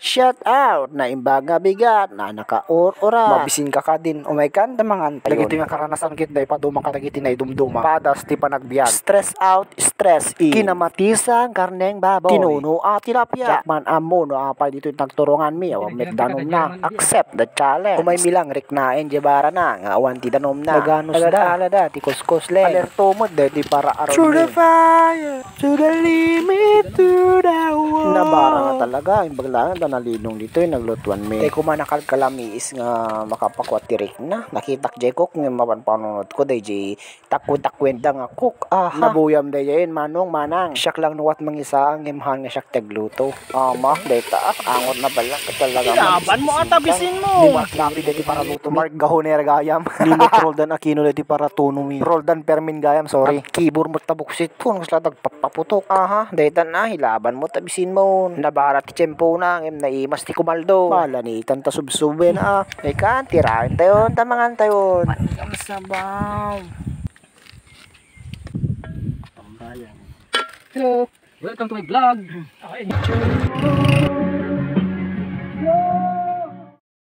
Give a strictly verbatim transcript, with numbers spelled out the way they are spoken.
Shout out, naimbag nga bigat, na nakaur-uras. Mabisinka kadin, umay kan da mangan tayo. Dagiti nga karanasan ket da ipaduma kadagiti naidumduma. Padas ti panagbiag. Stress out, stress in. Kinamatisan, karneng baboy. Tinuno a tilapia. Jackman, ammo no apay ditoy nagturonganmi, awan met danumna. Accept the challenge. Umay mi lang riknaen, di barana, nga awan ti danumna. Naganus da. Alada, alada, ti kuskus, leng. Alerto met, deti para aron. Through the fire. To the limit, to the wall. Nabara nga talaga, imbag laeng ta nalinong ditoy naglutuanmi. Tay kuman a kalkalamiis nga makapakua ti rikna. Nakitak jay cook nga mapan panunotko, dayjay takwe-takwenda nga cook. Aha. Nabuyam dayjay, manong, manang. Siak lang nuat mangisaang, ngem haan nga siak ti agluto. Ama, dayta, ah, angot na bala. Talaga. Ilaban mo, atabisin mo. Di Mark Lapid, deti para luto, Mark Gahoner gayam. Ninot Roldan Aquino, deti para tuno mi. Roldan Fermin gayam, sorry. Kibor mo tabuksit pun, kasla tagpapaputok. Aha, daytan na, ilaban mo, tabisin mo. Nabara ti tiempona, ngem naimas ti kumaldo. Malanitan ta subsuben, ah. Ikan, tiraen tayon, tamangan tayon. Ang sabaw. Tambayan. Hello. Welcome to my vlog.